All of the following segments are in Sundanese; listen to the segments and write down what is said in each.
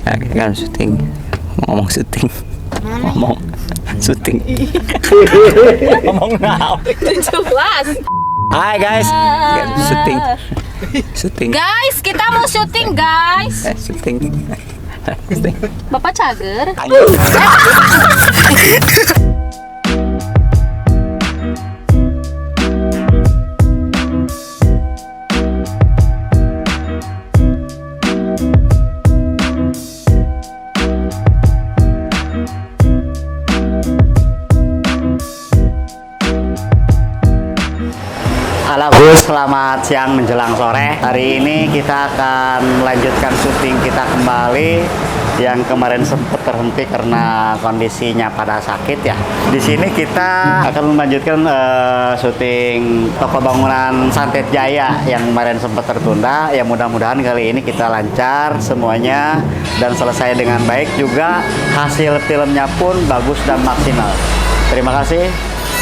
Kan syuting. Ngomong syuting. Ngomong syuting. Ngomong now. 17. Hai guys. Syuting. Syuting. Guys, kita mau syuting, guys. Syuting. Syuting. Bapak cager. Halo Gus, selamat siang menjelang sore. Hari ini kita akan melanjutkan syuting kita kembali yang kemarin sempat terhenti karena kondisinya pada sakit ya. Di sini kita akan melanjutkan syuting toko bangunan Santet Jaya yang kemarin sempat tertunda. Ya mudah-mudahan kali ini kita lancar semuanya dan selesai dengan baik juga. Hasil filmnya pun bagus dan maksimal. Terima kasih.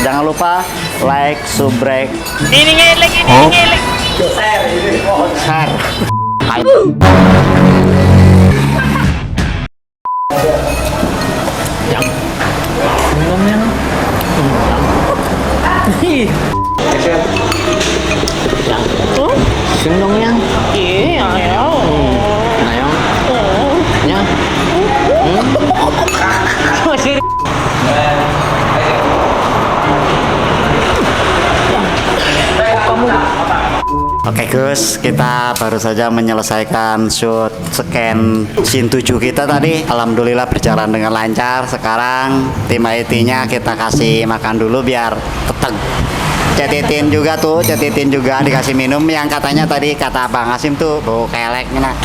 Jangan lupa like, subrek, share. Oke Gus, kita baru saja menyelesaikan shoot scan scene 7 kita tadi. Alhamdulillah berjalan dengan lancar. Sekarang tim IT-nya kita kasih makan dulu biar teteg. Cetitin juga tuh, cetitin juga dikasih minum yang katanya tadi kata Bang Asim tuh bau kelek nah.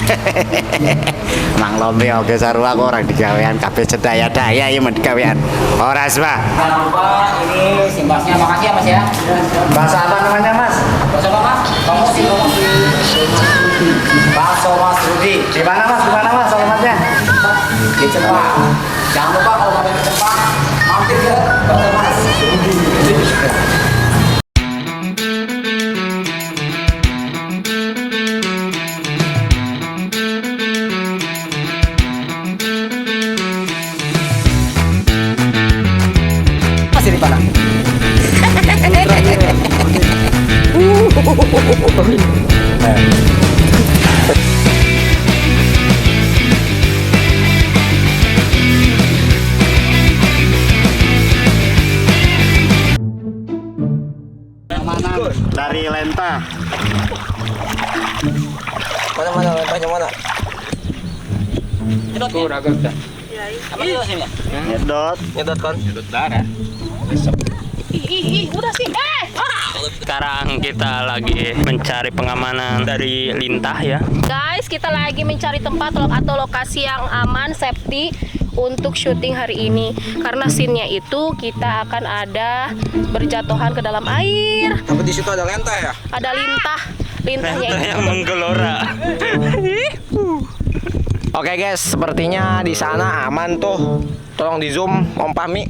Mang lombe oge sarua aku orang digawean kabeh sedaya-daya ieu mah digawean. Horas, Pak. Jangan lupa ini simbasnya, makasih ya Mas ya. Bahasa apa namanya, Mas? Bakso apa Mas? Promosi, promosi. Bakso Mas Rudi Di mana, Mas? Di mana, Mas? Alamatnya? di Jepang. Jangan lupa kalau mau ke Jepang, mampir ke Bakso Mas Rudi. Masih di Padang. Mana? Dari Lenta. Mana mana lempahnya mana? Tuh raga udah. Apa itu sih ya? Nyedot. Nyedot kon. Ih, ih, ih, udah sih. Eh, ah. Sekarang kita lagi mencari pengamanan dari lintah ya. Guys, kita lagi mencari tempat atau lokasi yang aman, safety untuk syuting hari ini. Karena scene-nya itu kita akan ada berjatuhan ke dalam air, Tapi di situ ada lentah ya? ada lintah. Lintahnya itu Yang menggelora. Oke guys, sepertinya di sana aman tuh. Tolong di zoom, Om Pami.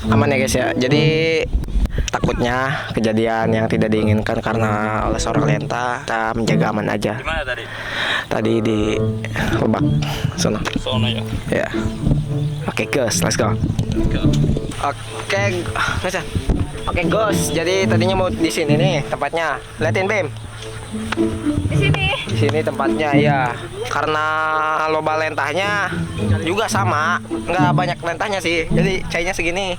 Aman ya guys ya. Jadi takutnya kejadian yang tidak diinginkan karena oleh seorang lenta, kita menjaga aman aja. Gimana tadi? Tadi di Lebak, sono. Sono ya. Ya. Oke guys, let's go. Oke, guys ya. Oke guys, jadi tadinya mau di sini nih tempatnya. Liatin Bim. di sini. Di sini tempatnya ya. Karena loba lentahnya juga sama, nggak banyak lentahnya sih. Jadi cairnya segini.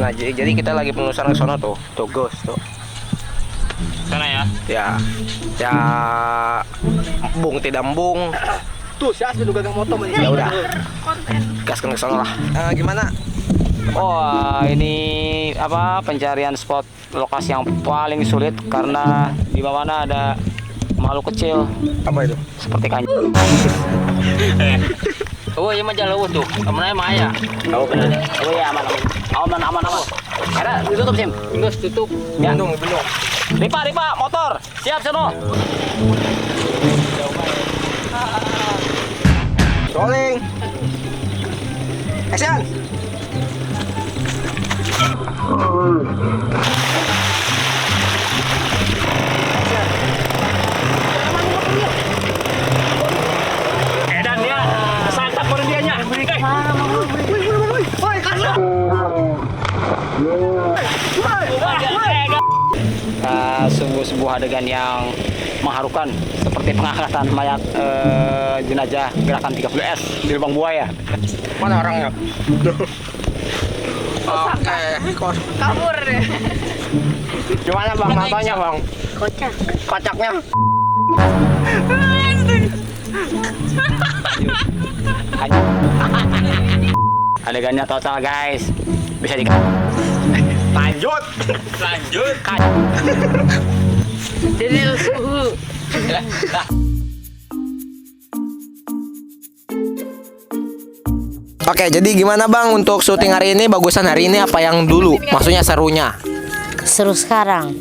Nah, jadi kita lagi penelusuran ke sono tuh. Tuh Gus tuh. Sana ya. Ya. Ya embung tidak embung. Tuh, si Asmi juga motor. Ya udah. Gaskan ke sono lah. Gimana? Oh, ini apa pencarian spot lokasi yang paling sulit karena di mana ada makhluk kecil Apa itu? seperti kanjeng. Oh, iya mah jalan tuh. Aman mah ya. Oh, bener. Oh iya aman aman. Aman aman aman. Ada ditutup Sim. Enggak tutup. Ya. Bendung, bendung. Ripa, Ripa, motor. Siap sono. Rolling. Action. Sungguh sebuah adegan yang mengharukan, seperti pengangkatan mayat jenazah gerakan 30S di lubang buaya. Mana orangnya? Oke, Kabur deh. gimana bang matanya bang? Kocak. Kocaknya? Adegannya total guys, bisa di Lanjut. Lanjut. Jadi suhu. Oke, jadi gimana bang untuk syuting hari ini? Bagusan hari ini apa yang dulu? Maksudnya serunya? Seru sekarang.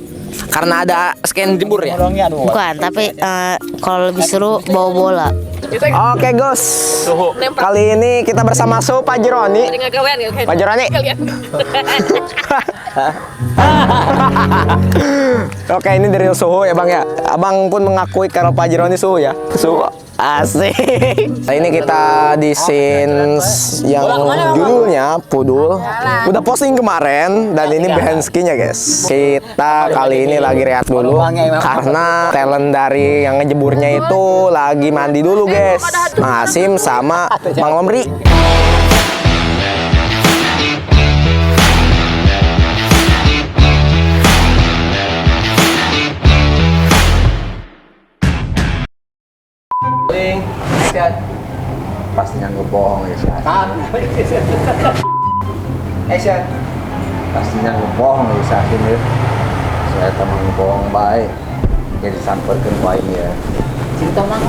Karena ada scan jebur ya? Bukan, tapi kalau lebih seru bawa bola. Oke Gus, kali ini kita bersama Su Pak Jeroni. Pak Jeroni. Oke, ini dari suhu ya bang ya. Abang pun mengakui kalau Pak Jeroni suhu ya. Suhu asik. Nah, ini kita di scene yang judulnya Pudul. Udah posting kemarin dan ini behind nya guys. Kita kali ini lagi rehat dulu karena talent dari yang ngejeburnya itu lagi mandi dulu guys. Mang Asim sama Mang Lomri. Pastinya ngebohong ya sih. Action. Pastinya ngebohong ya Sasin ya. Saya teman ngebohong baik. Jadi disamperkan ku aing ya. Cinta mang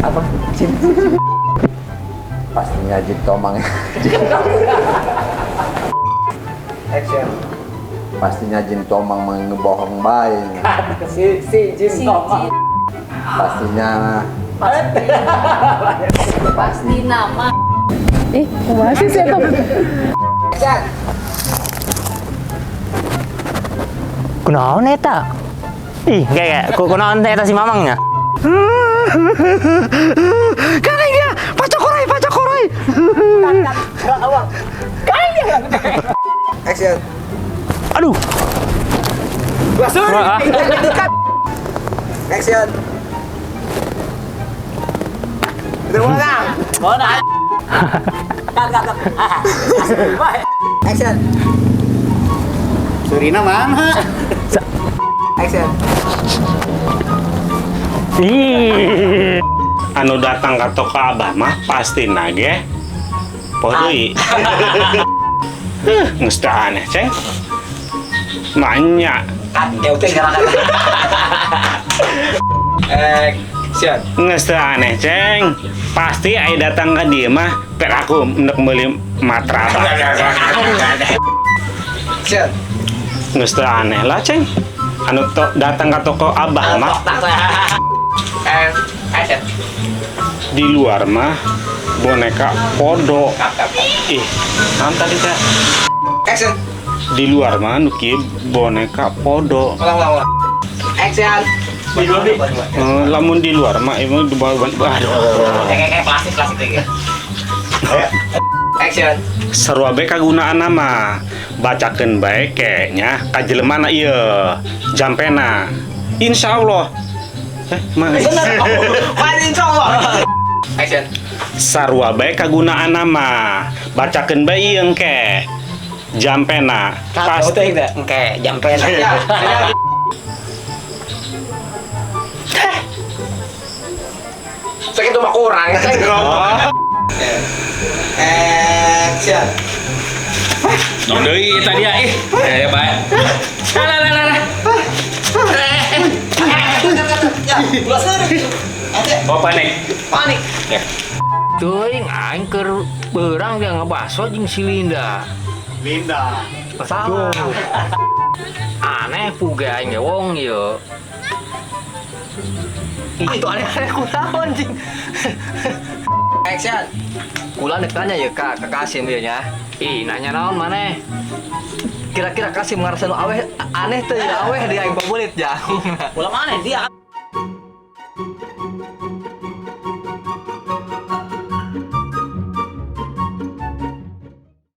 apa? Cinta. Pastinya jin tomang. Action. Pastinya jin tomang mah ngebohong baik. Si jin tomang. Pastinya Pasti nama. Kunaon eta? Ih, kayak kunaon teh eta si Mamangnya? Karena dia pacakorai pacakorai. Action. Aduh. Langsung. Action. Itu mana? Action. Surina mana? Action. Ih. Anu datang ke toko abah mah pasti nage poho deui. Geus teu aneh, Ceng. Nanya, Action. geus teu aneh, Ceng. Pasti aya datang ke dieu mah pek aku untuk meuli matra abah. Action. Geus teu aneh lah, Ceng. Anu datang ke toko abah mah Action. di luar mah boneka podo. Ih, naon tadi teh? Action. Di luar mah nu kieu boneka podo. Ulang, ulang, ulang. Action. Lamun di luar mah emang di bawah aduh. Kayak klasik klasik kayak. Action. Sarua bae kagunaan mah. Bacakeun bae kayaknya ka jelemana ieu jampena. Insyaallah. Mah. Kan insyaallah. Action. Sarua bae kagunaan mah. Bacakeun bae ieu engke. Jampena. Pasti Oke, jampen. Segitu mah kurang. Action. Naon deui eta dia ih. Eh, bae. Lah lah lah lah. Oh, panik. Panik. Ya. Teuing aing keur beurang dia ngebaso jeung si Linda. Linda. Salah. Aneh puga aing ge wong ieu. Itu aneh-aneh kunaon anjing. Action. Kula dek nanya ya kak, ke Kasim ieu nya. Ih, nanya naon maneh? Kira-kira Kasim ngarasa nu aweh aneh teh ya aweh dia aing pabulit jang. Ulah maneh dia.